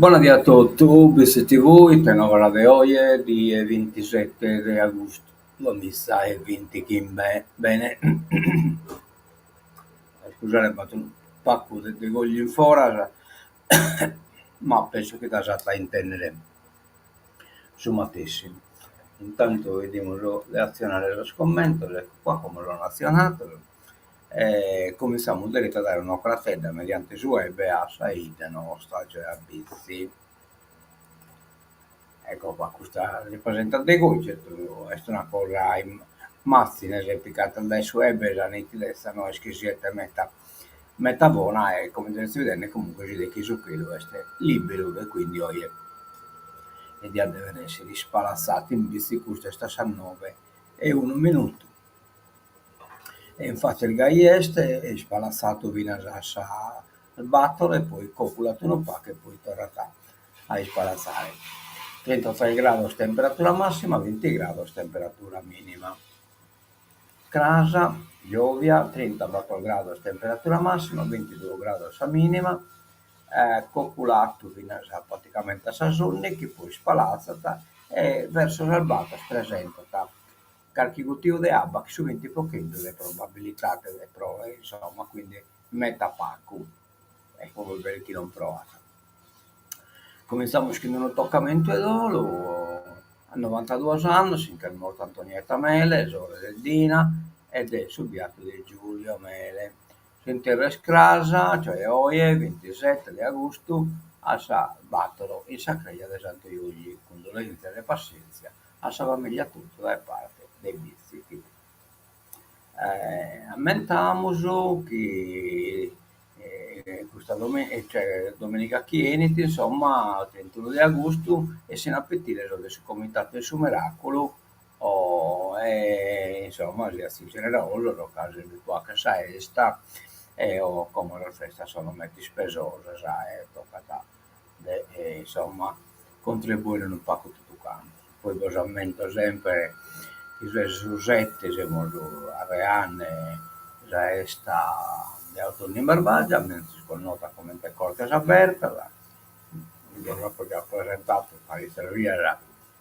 Bona die a totu, Bitzi TV, ite novas de oje, die bintisete de agustu duamiza e bintichimbe. Bene, iscusade b'at unu pagu de degogliu in foras, ma penso chi ddas at a intèndere su matessi. Intantu 'idimus de atzionare sos commentos, ecco qua como sono atzionados e cumintzamus deretu a dare un'ocratedda mediante su web a sa 'idda nostra, cioè a Bitzi. Ecco qua, custa si presentat de goi, certu est una cosa immazines pigadas dae su web, sa nitidezza no est chi siet meta meta bona e comente seis bidende comunque si 'idet chi su chelu est liberu e quindi oje diat dever essere ispalatzadu in Bitzi, custu est a sas noe e unu minutu. E infatis gai est, ispalatzadu finas a sas bator e poi coculat unu pagu e poi torrat a ispalatzare. Trintatres grados temperatura massima, binti grados temperatura minima. Cras, giòvia, trintabator grados temperatura massima, bintiduos grados sa minima, coculadu finas praticamente a sas ùndighi, poi ispalatzat e verso sas bator presentat carchi gutiu de abba chin su binti pro chentu de probabilidade de proer, insomma, quindi meta pagu, est propriu beru chi non proat. Comintzamus chin unu tocamentu 'e dolu, a novantaduos annos si nch'est morta Antonietta Mele, sorre de Dina e de su biatu de Giulio Mele. S'interru est cras, cioè oje, bintisete de agustu, a sas batoro in sa creja de Santu Jugi, cundolentzias e passentzia a sa familia totu dae parte de Bitzi TV. Ammentamus chi custa cioè dominiga chi 'enit, insomma, trintunu de agustu, essin a petire sos de su Comitatu 'e su Miraculu e insomma siazis generosos ca si po 'acher sa 'esta e como sas festas sono meta ispesosas e tocat de insomma contribuire unu pagu totu cantu. Poi bos ammento sempre chi su sette semus arreande sa 'esta de autunnu in Barbagia, menzus connota comente Cortes Abertas, bos apo già presentadu paritzas bias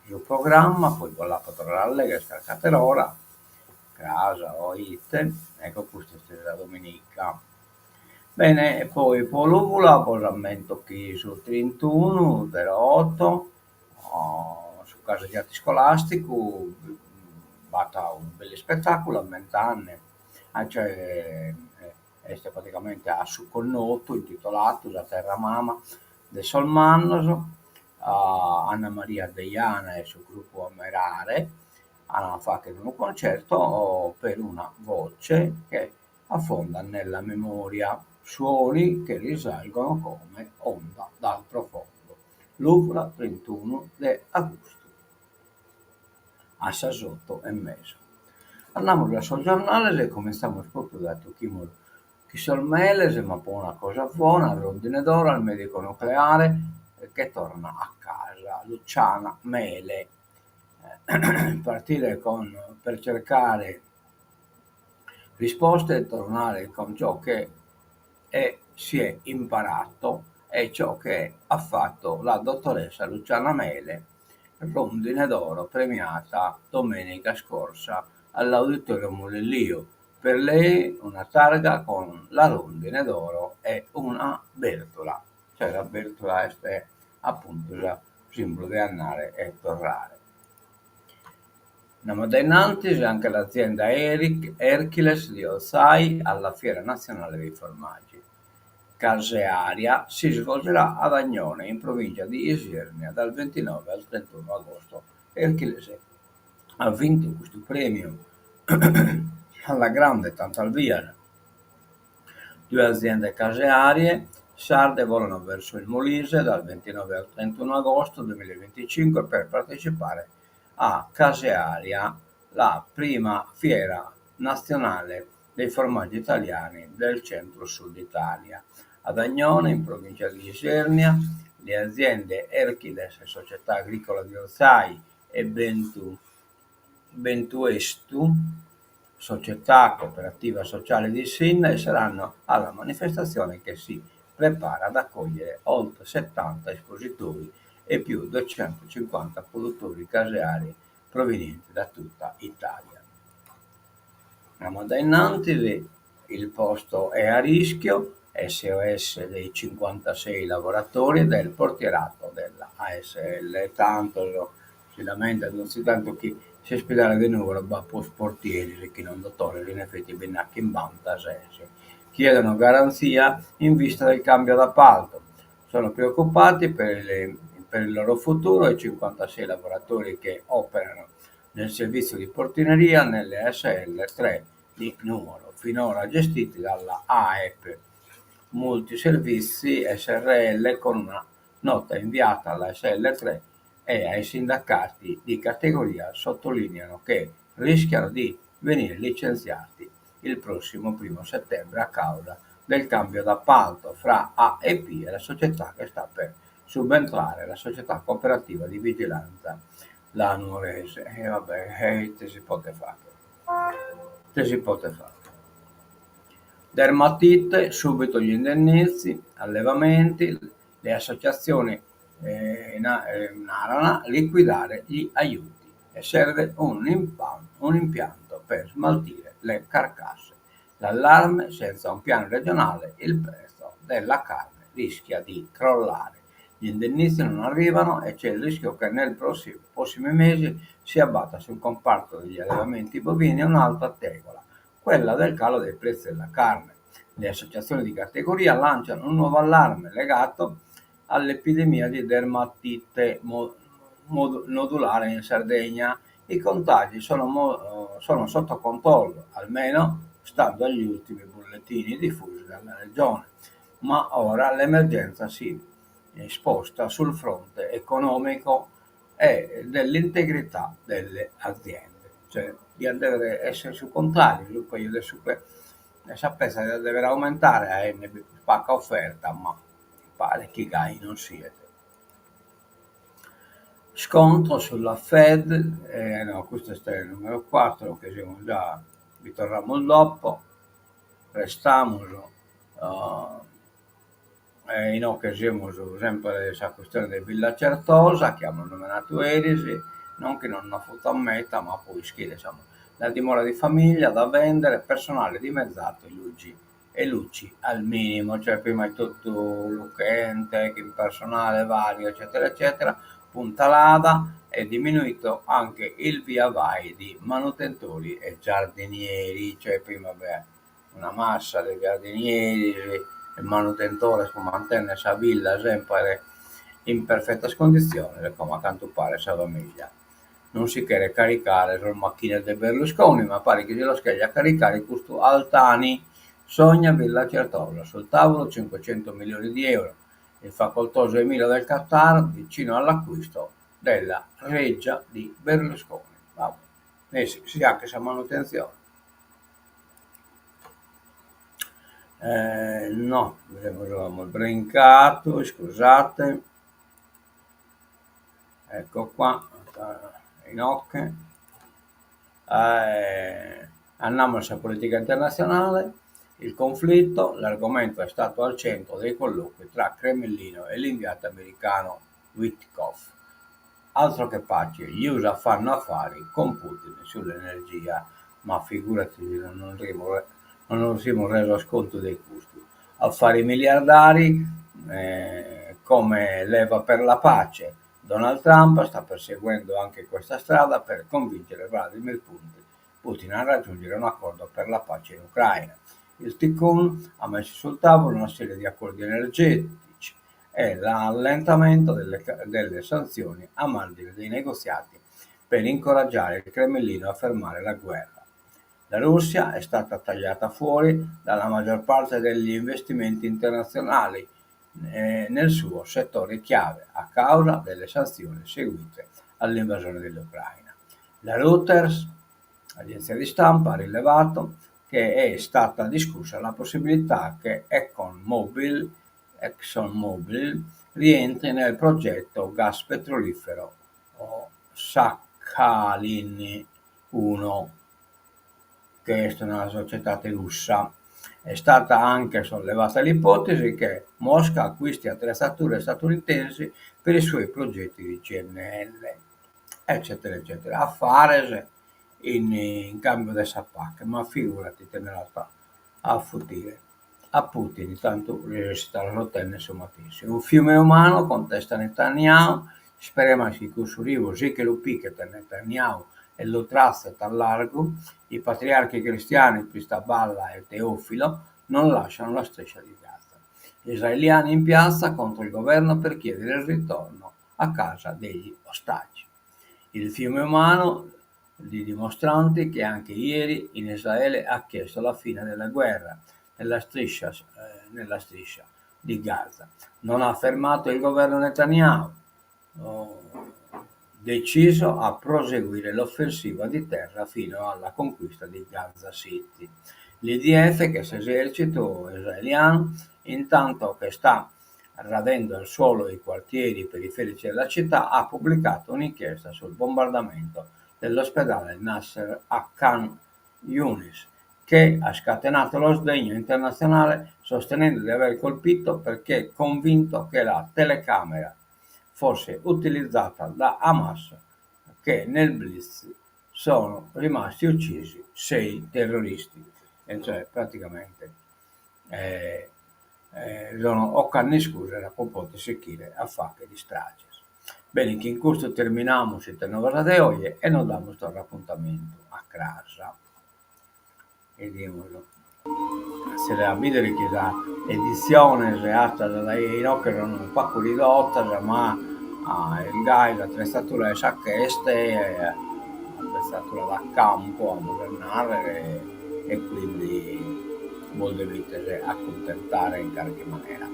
su programma, poi bos l'apo torrare a legher carchi ater'ora, cras o ite, ecco custa est sa dominica. Bene, e poi po Lùvula bos ammento chi su trintunu zero otto su casegiatu iscolàsticu b'at unu bellu ispetàculu ammentande, cioè est praticamente a su connotu intitoladu Sa terra mama de sos mannos, Anna Maria Deiana e su grupu Ammerare an a fagher unu concerto per una voce che affonda nella memoria, suoni che risalgono come onda dal profondo. Lùvula trintunu de agustu a sas oto e mesu. Andamus a sos giornales e comintzamus pròpiu dae Tuchimus chin sos Meles, ma po una cosa bona, Rondine d'oro al medico nucleare che torna a casa, Luciana Mele. Partire con per cercare Risposte e tornare con ciò che è si è imparato e ciò che ha fatto la dottoressa Luciana Mele, Rondine d'Oro premiata domenica scorsa all'Auditorium Lilliu. Per lei una targa con la rondine d'oro e una bèrtula. Cioè sa bèrtula est apuntu sa simbulu de andare e torrare. Andamus dae anche l'azienda Erchiles di Olzai alla Fiera Nazionale dei Formaggi. Casearia si svolgerà ad Agnone, in provincia di Isernia, dal 29 al 31 agosto. Erchiles at vintu custu prèmiu alla grande tantas bias. Due aziende casearie sarde volano verso il Molise dal 29 al 31 agosto 2025 per partecipare a Casearia, la prima fiera nazionale dei formaggi italiani del centro-sud Italia. Ad Agnone, in provincia di Isernia, le aziende Erchiles Società Agricola di Olzai e Bentu Bentuestu, Società Cooperativa Sociale di Sinnai saranno alla manifestazione che si. prepara ad accogliere oltre 70 espositori e più 250 produttori caseari provenienti da tutta Italia. Andamus a innantis, il posto è a rischio, SOS dei 56 lavoratori del portierato della ASL. Tantos si lamentant donzi tantu chi s'ispidale de Nùgoro b'at prus portieris chi non dotores, in efeti bi nd'at chimbantases. Chiedono garanzia in vista del cambio d'appalto. Sono preoccupati per il, per il loro futuro i 56 lavoratori che operano nel servizio di portineria nelle ASL 3 di Nùgoro, finora gestiti dalla AEP Multiservizi SRL con una nota inviata alla ASL 3 e ai sindacati di categoria sottolineano che rischiano di venire licenziati il prossimo primo settembre a causa del cambio d'appalto fra AEP e la società che sta per subentrare, la società cooperativa di vigilanza La Nuorese. E vabbè, e ite si potet fagher? Ite si potet fagher? Dermatite, subito gli indennizzi, allevamenti, le associazioni eh, naran liquidare gli aiuti e serve un un impianto per smaltire le carcasse. L'allarme, senza un piano regionale, il prezzo della carne rischia di crollare. Gli indennizzi non arrivano e c'è il rischio che nei prossimi mesi si abbatta sul comparto degli allevamenti bovini un'altra tegola, quella del calo dei prezzi della carne. Le associazioni di categoria lanciano un nuovo allarme legato all'epidemia di dermatite nodulare in Sardegna. I contagi sono, sono sotto controllo, almeno stando agli ultimi bollettini diffusi dalla regione. Ma ora l'emergenza si sposta sul fronte economico e dell'integrità delle aziende. Cioè, diat dèvere èssere su contràriu, su de su sa petza diat dèvere aumentare aende paga oferta, ma paret chi gai non siet. Scontro sulla Fed, eh, no, custu est su numeru cuatru, chi semus già, bi torramus dopo, restamus uh, e inoghe semus sempre sa questione de Villa Certosa, chi amus numenadu eris, non chi non nd'afutat meda, ma po ischire, insomma, la dimora di famiglia da vendere, personale dimezzato e luci e luci al minimo, cioè prima est totu luchente, chin personale variu eccetera eccetera, punta lada è diminuito anche il via vai di manutentori e giardinieri, cioè prima b'aiat una massa de giardinieris e manutentores po mantenner sa villa semper in perfetas conditziones e como a cantu paret sa famiglia non si cheret caricare sos machines de Berlusconi, ma paret chi si los cherjat caricare custu Al Thani sogna Villa Certosa, sul tavolo 500 milioni di euro, il facoltoso emiro del Qatar vicino all'acquisto della reggia di Berlusconi. Vabbè, nessi si 'achet sa manutentzione. Eh, no, amus brincadu, iscusate. Ecco qua, inoghe. Eh, andamus a sa politica internatzionale. Il conflitto, l'argomento è stato al centro dei colloqui tra Cremlino e l'inviato americano Witkoff. Altro che pace, gli USA fanno affari con Putin sull'energia, ma figurati non non nos semus resos contu de custu. Affari miliardari eh, come leva per la pace. Donald Trump sta perseguendo anche questa strada per convincere Vladimir Putin, Putin a raggiungere un accordo per la pace in Ucraina. Il Tycoon ha messo sul tavolo una serie di accordi energetici e l'allentamento delle, delle sanzioni a margine dei negoziati per incoraggiare il Cremlino a fermare la guerra. La Russia è stata tagliata fuori dalla maggior parte degli investimenti internazionali eh, nel suo settore chiave a causa delle sanzioni seguite all'invasione dell'Ucraina. La Reuters, agenzia di stampa, ha rilevato che è stata discussa la possibilità che ExxonMobil, ExxonMobil rientri nel progetto gas petrolifero Sakhalin 1, che est una societade russa. È stata anche sollevata l'ipotesi che Mosca acquisti attrezzature statunitensi per i suoi progetti di GNL, eccetera eccetera. Afares in càmbiu de sa pache, ma figurati ite nde l'at a futire a Putin, tantu resessit a los otènnere su matessi. Un fiume umano, contesta Netanyahu, Speremus chi cussu riu si che lu pichet Netanyahu e lu tratzet a largu, i patriarchi cristiani Pizzaballa e Teofilo non lasciano la striscia di Gaza. Israeliani in piazza contro il governo per chiedere il ritorno a casa degli ostaggi. Il fiume umano di dimostranti che anche ieri in Israele ha chiesto la fine della guerra nella striscia, eh, nella striscia di Gaza. Non ha fermato il governo Netanyahu, oh, deciso a proseguire l'offensiva di terra fino alla conquista di Gaza City. L'IDF, che è l'esercito israeliano, intanto che sta radendo al suolo i quartieri periferici della città, ha pubblicato un'inchiesta sul bombardamento dell'ospedale Nasser a Khan Yunis, che ha scatenato lo sdegno internazionale sostenendo di aver colpito perché convinto che la telecamera fosse utilizzata da Hamas, che nel blitz sono rimasti uccisi sei terroristi. E cioè praticamente eh, eh, sono ocannu iscusas po podi sichire a fagher istrages. Beni, chin custu terminamus ite novas de oje e nos damus torra apuntamentu a cras. 'Idimus s'est a bìdere chi sas editziones 'atas dae inoghe sun unu pagu ridotas, ma est gai s'atretzatura est sa ch'est, atretzatura da campo, amus a nàrrere, e quindi bos devides acuntentare in carchi manera.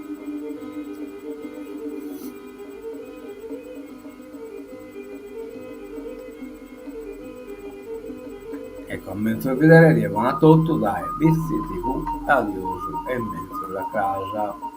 Ecco, a menzus bidere, die bona a totu dae Bitzi TV, adiosu e menzus a cras.